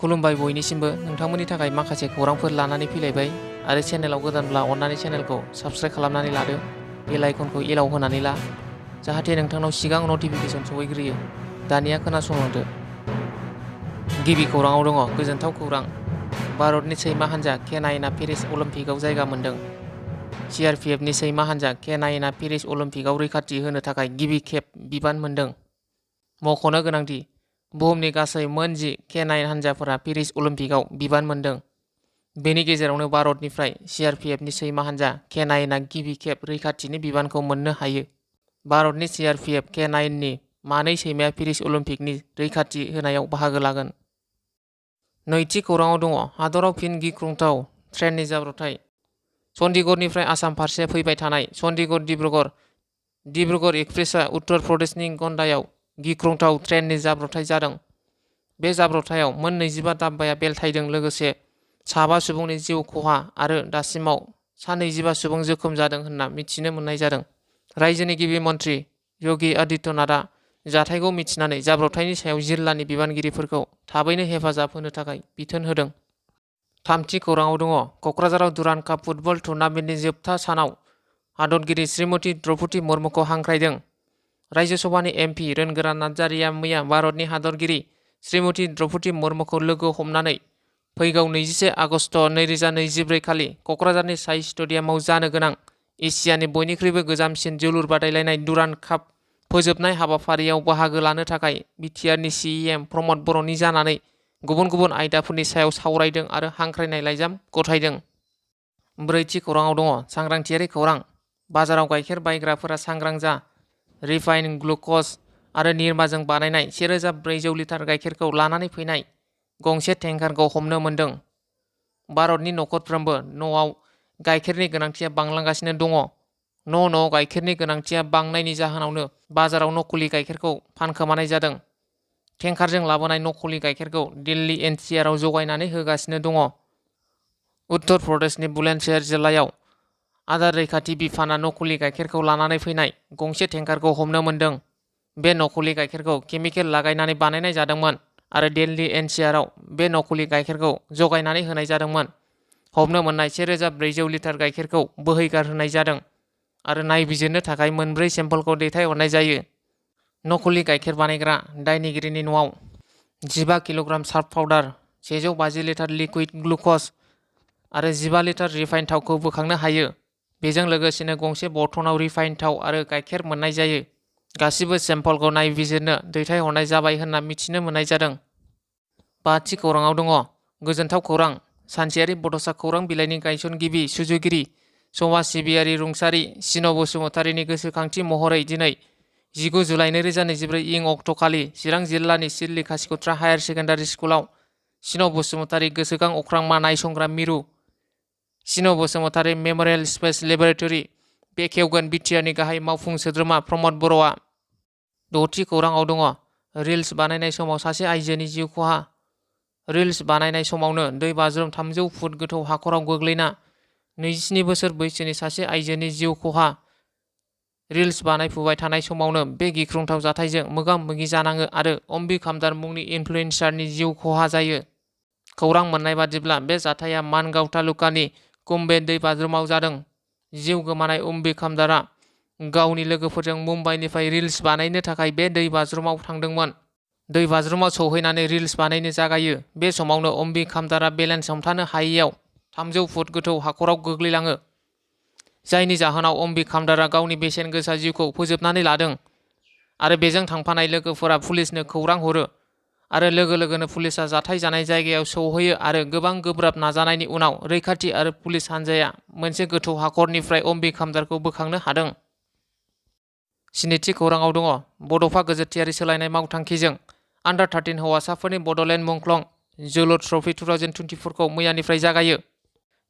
खुलुमबाय बयनिसिमबो नोंथांमोननि थाखाय माखासे खौरांफोर लानानै फैलायबाय आरो चेनेलाव गोदानब्ला अन्नानै चेनेलखौ साबस्क्राइब खालामनानै लादो बेल आइकनखौ एलाव होनानै ला जाहाथे नोंथांनाव सिगां नटिफिकेसन सौहैग्रोयो। दानिया खोनासंलांदो। गिबि खौराङाव दङ गोजोनथाव खौरां। भारतनि सैमा हान्जा K9आ पेरिस अलिम्पिकआव जायगा मोन्दों। CRPFनि सैमा हान्जा K9आ पेरिस अलिम्पिकआव रैखाथि होनो थाखाय गिबि खेब बिबान मोन्दों। मख'नो गोनांदि बुहुमनि गासै मोन 10 K9 हान्जाफोरा पेरिस अलिम्पिकआव बिबान मोन्दों। बेनि गेजेरावनो भारतनिफ्राय CRPFनि सैमा हान्जा K9आ गिबि खेब रैखाथिनि बिबानखौ मोननो हायो। भारतनि CRPF K9नि मानै सैमाया पेरिस अलिम्पिकनि रैखाथि होनायाव बाहागो लागोन। नैथि खौराङाव दङ हादराव फिन गिख्रंथाव ट्रेननि जाब्रबथाय। चन्डीगढ़निफ्राय आसाम फारसे फैबाय थानाय चन्डीगढ़-डिब्रुगढ़ एक्सप्रेसआ उत्तर प्रदेशनि गन्डायाव गिख्रंथाव ट्रेननि जाब्रबथाय जादों। बे जाब्रबथायाव मोन 25 दाब्बाया बेलथायदों लोगोसे 7 सुबुंनि जिउ खहा आरो दासिमाव 25 सुबुं जोखोम जादों होनना मिथिनो मोननाय जादों। रायजोनि गिबि मन्थ्रि योगी आदित्यनाथआ जाथायखौ मिथिनानै जाब्रबथायनि सायाव जिल्लानि बिबानगिरिफोरखौ थाबैनो हेफाजाब होनो थाखाय बिथोन होदों। थामथि खौराङाव दङ क'क्राझाराव दुरान्ड काप फुटबल टुर्नामेन्टनि जोबथा सानाव हादरगिरि श्रीमती द्रौपदी मुर्मुखौ हांख्रायदों। रायजो सभानि MP रोनगोरा नार्जारिया मैया भारतनि हादरगिरि श्रीमती द्रौपदी मुर्मुखौ लोगो हमनानै फैगौ 21 आगस्ट 2024 खालि क'क्राझारनि साई स्टेडियामाव जानो गोनां एसियानि बयनिख्रुइबो गोजामसिन जोलुर बादायलायनाय दुरान्ड काप फोजोबनाय हाबाफारियाव बाहागो लानो थाखाय बिटिआरनि CEM प्रमद बर'नि जानानै गुबुन गुबुन आयदाफोरनि सायाव सावरायदों आरो हांख्रायनाय लाइजाम गथायदों। ब्रैथि खौराङाव दङ सांग्रांथियारि खौरां। बाजाराव गाइखेर बायग्राफोरा सांग्रां जा। रिफाइन्ड ग्लुक'ज आरो निरमाजों बानायनाय 1400 लिटार गाइखेरखौ लानानै फैनाय गंसे टेंकारखौ हमनो मोन्दों। भारतनि नखरफ्रोमबो न'आव गाइखेरनि गोनांथिया बांलांगासिनो दङ। न'आव गाइखेरनि गोनांथिया बांनायनि जाहोनावनो बाजाराव नकली गाइखेरखौ फानखोमानाय जादों। टेंकारजों लाबोनाय नकली गाइखेरखौ दिल्ली NCRआव जगायनानै होगासिनो दङ। उत्तर प्रदेशनि बुलन्दशहर जिल्लायाव आदार रैखाथि बिफानआ नकली गाइखेरखौ लानानै फैनाय गंसे टेंकारखौ हमनो मोन्दों। बे नकली गाइखेरखौ केमिकेल लागायनानै बानायनाय जादोंमोन आरो दिल्ली NCRआव बे नकली गाइखेरखौ जगायनानै होनाय जादोंमोन। हमनो मोननाय 1400 लिटार गाइखेरखौ बोहैगारहोनाय जादों आरो नायबिजिरनो थाखाय मोनब्रै सेम्पलखौ दैथायहरनाय जायो। नकली गाइखेर बानायग्रा दायनिगिरिनि न'आव 15 kilogram सार्फ powder, 150 litre liquid glucose आरो 15 लिटार रिफाइन्ड थावखौ बोखांनो हायो। बेजों लोगोसेनो गंसे बर्तनाव रिफाइन्ड थाव आरो गाइखेर मोननाय जायो। गासिबो सेम्पलखौ नायबिजिरनो दैथायहरनाय जाबाय होनना मिथिनो मोननाय जादों। बाथि खौराङाव दङ गोजोनथाव खौरां। सानसेयारि बड'सा खौरां बिलाइनि गायसनगिरि सुजुगिरि समाज सिबियारि रुंसारि सिन' बसुमतारीनि गोसोखांथि महरै दिनै 19 जुलाइ 2024 इं अक्ट'खालि चिरां जिल्लानि सिदली खासिकत्रा हायार सेकेन्डारि स्कुलाव सिन' बसुमतारी गोसोखां अख्रांमा नायसंग्रा मिरु सिन' बसुमतारी मेम'रियेल स्पेस लेबरेटरि बेखेवगोन बिटिआरनि गाहाय मावफुं सोद्रोमा प्रमद बर'आ। द'थि खौराङाव दङ रिल्स बानायनाय समाव सासे आइजोनि जिउ खहा। रिल्स बानायनाय समावनो दै बाज्रुम 300 फुट गोथौ हाखराव गोग्लैना 27 बोसोर बैसोनि सासे आइजोनि जिउ खहा। रिल्स बानायफुबाय थानाय समावनो बे गिख्रंथाव जाथायजों मोगा-मोगि जानाङो आरो अम्बी खामदार मुंनि इनफ्लुएन्सारनि जिउ खहा जायो। खौरां मोननाय बादिब्ला बे जाथाया मानगांव तालुकानि कुम्भे दैबाज्रुमाव जादों। जिउ गोमानाय अम्बी खामदारआ गावनि लोगोफोरजों मुम्बाइनिफ्राय रिल्स बानायनो थाखाय बे दैबाज्रुमाव थांदोंमोन। दैबाज्रुमाव सौहैनानै रिल्स बानायनो जागायो। बे समावनो अम्बी खामदारआ बेलेन्स हमथानो हायैयाव 300 फुट गोथौ हाखराव गोग्लैलाङो। जायनि जाहोनाव अम्बी खामदारआ गावनि बेसेन गोसा जिउखौ फोजोबनानै लादों आरो बेजों थांफानाय लोगोफोरा पुलिसनो खौरां हरो आरो लोगो लोगोनो पुलिसआ जाथाय जानाय जायगायाव सौहैयो आरो गोबां गोब्राब नाजानायनि उनाव रैखाथि आरो पुलिस हान्जाया मोनसे गोथौ हाखरनिफ्राय अम्बी खामदारखौ बोखांनो हादों। स्निथि खौराङाव दङ बड'फा गोजोरथियारि सोलायनाय मावथांखिजों अंडर-13 हौवासाफोरनि बड'लेण्ड मुंख्लं जोलुर ट्रफी 2024 खौ मैयानिफ्राय जागायो।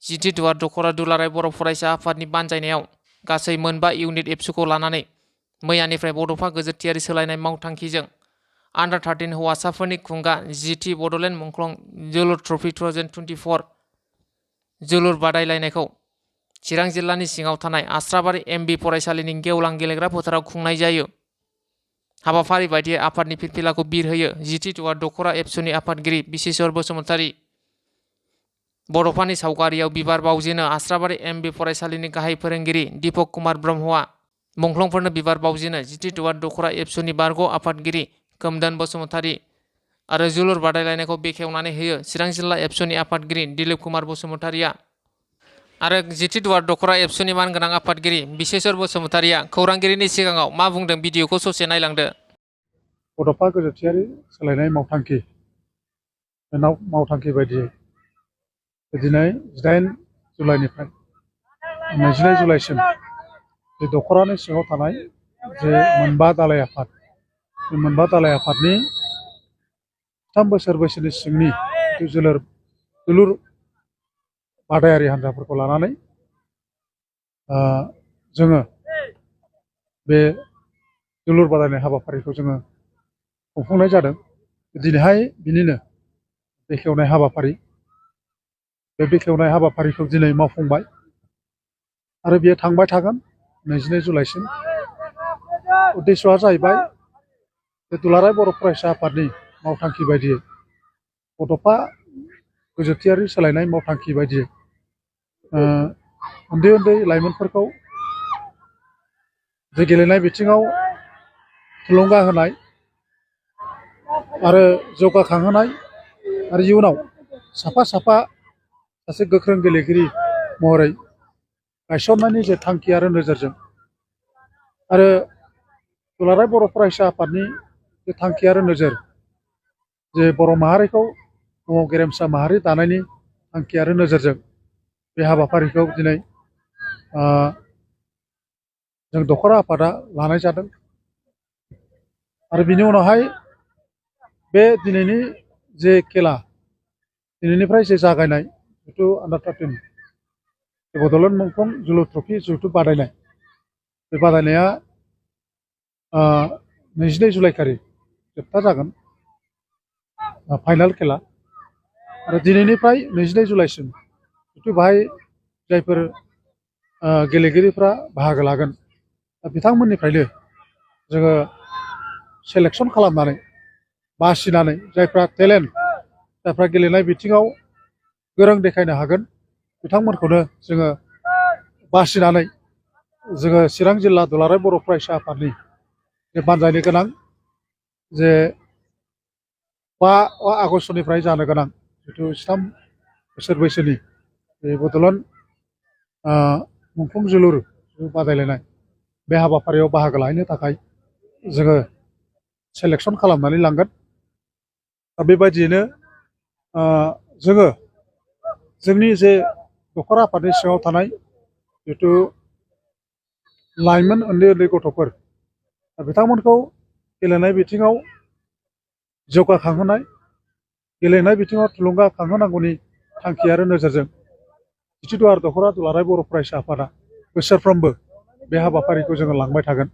जिथि दुवार दख'रा दुलाराय बर' फरायसा आफादनि बानजायनायाव गासै मोनबा इउनिट एबसुखौ लानानै मैयानिफ्राय बड'फा गोजोरथियारि सोलायनाय मावथांखिजों अंडर-13 हौवासाफोरनि खुंगा जिथि बड'लेण्ड मुंख्लं जोलुर ट्रफी 2024 जोलुर बादायलायनायखौ चिरां जिल्लानि सिङाव थानाय आस्राबारि MB फरायसालिनि गेवलां गेलेग्रा फोथाराव खुंनाय जायो। हाबाफारि बायदियै आफादनि फिरफिलाखौ बिर होयो जिथि दुवार दख'रा एबसुनि आफादगिरि बिशेश्वर बसुमतारी। बड'फानि सावगारियाव बिबार बावजेनो आस्राबारि एम.बि. फरायसालिनि गाहाय फोरोंगिरि दीपक कुमार ब्रह्मआ मुंख्लंफोरनो बिबार बावजेनो जिथि दुवार दख'रा एबसुनि बारग' आफादगिरि खोमदोन बसुमतारी आरो जोलुर बादायलायनायखौ बेखेवनानै होयो चिरां जिल्ला एबसुनि आफादगिरि दिलीप कुमार बसुमतारीया। आरो जिथि दुवार दख'रा एबसुनि मानगोनां आफादगिरि बिशेश्वर बसुमतारीया खौरांगिरिनि सिगाङाव मा बुंदों भिडिअखौ ससे नायलांदो। बड'फा गोजोनथियारि सोलायनाय मावथांखि बायदियै दिनै 8 जुलाइनिफ्राय 22 जुलाइसिम बे दख'रानि सिङाव थानाय जे मोनबा दालाय आफाद बे मोनबा दालाय आफादनि 3 बोसोर बैसोनि सिंनि जोलुर बादायारि हान्जाफोरखौ लानानै जोङो बे जोलुर बादायनाय हाबाफारिखौ जोङो खुंफुंनाय जादों। दिनैहाय बिनिनो बेखेवनाय हाबाफारि बे बेखेवनाय हाबाफारिखौ दिनै मावफुंबाय आरो बेयो थांबाय थागोन 22 जुलाइसिम। उद्देश्यआ जाहैबाय बे दुलाराय बर' फरायसा आफादनि मावथांखि बायदियै बड'फा गोजोनथियारि सोलायनाय मावथांखि बायदियै उन्दै उन्दै लाइमोनफोरखौ जे गेलेनाय बिथिङाव थुलुंगा होनाय आरो जौगाखांहोनाय आरो इयुनाव साफा सासे गोख्रों गेलेगिरि महरै गायसननायनि जे थांखि आरो नोजोरजों आरो दुलाराय बर' फरायसा आफादनि जे थांखि आरो नोजोर जे बर' माहारिखौ गेरेमसा माहारि दानायनि थांखि आरो नोजोरजों बे हाबाफारिखौ दिनै जों दख'रा आफादा लानाय जादों। आरो बिनि उनावहाय बे दिनैनि जे खेला दिनैनिफ्राय जे जागायनाय जिथु आन्डार 13 बड'लेण्ड मुंख्लं जोलुर ट्रफि जिथु बादायनाय बे बादायनाया 22 जुलाइखालि जोबथा जागोन फाइनाल खेला। आरो दिनैनिफ्राय 22 जुलाइसिम जिथु बाहाय जायफोर गेलेगिरिफ्रा बाहागो लागोन बिथांमोननिफ्रायनो जोङो सेलेक्सन खालामनानै बासिनानै जायफ्रा टेलेन्ट जायफ्रा गेलेनाय बिथिङाव गोरों देखायनो हागोन बिथांमोनखौनो जोङो बासिनानै जोङो चिरां जिल्ला दुलाराय बर' फरायसा आफादनि जे बानजायनो गोनां जे 5 आगस्टनिफ्राय जानो गोनां जिथु 3 बोसोर बैसोनि बे बड'लेण्ड मुंख्लं जोलुर बादायलायनाय बे हाबाफारियाव बाहागो लाहैनो थाखाय जोङो सेलेक्सन खालामनानै लांगोन। दा बेबायदियैनो जोङो जोंनि जे दख'रा आफादनि सिङाव थानाय जिथु लाइमोन उन्दै गथ'फोर बिथांमोनखौ गेलेनाय बिथिङाव जौगाखांहोनाय गेलेनाय बिथिङाव थुलुंगाखांहोनांगौनि थांखि आरो नोजोरजों जिथु दुलाराय बर' फरायसा आफादा बोसोरफ्रोमबो बे हाबाफारिखौ जोङो लांबाय थागोन।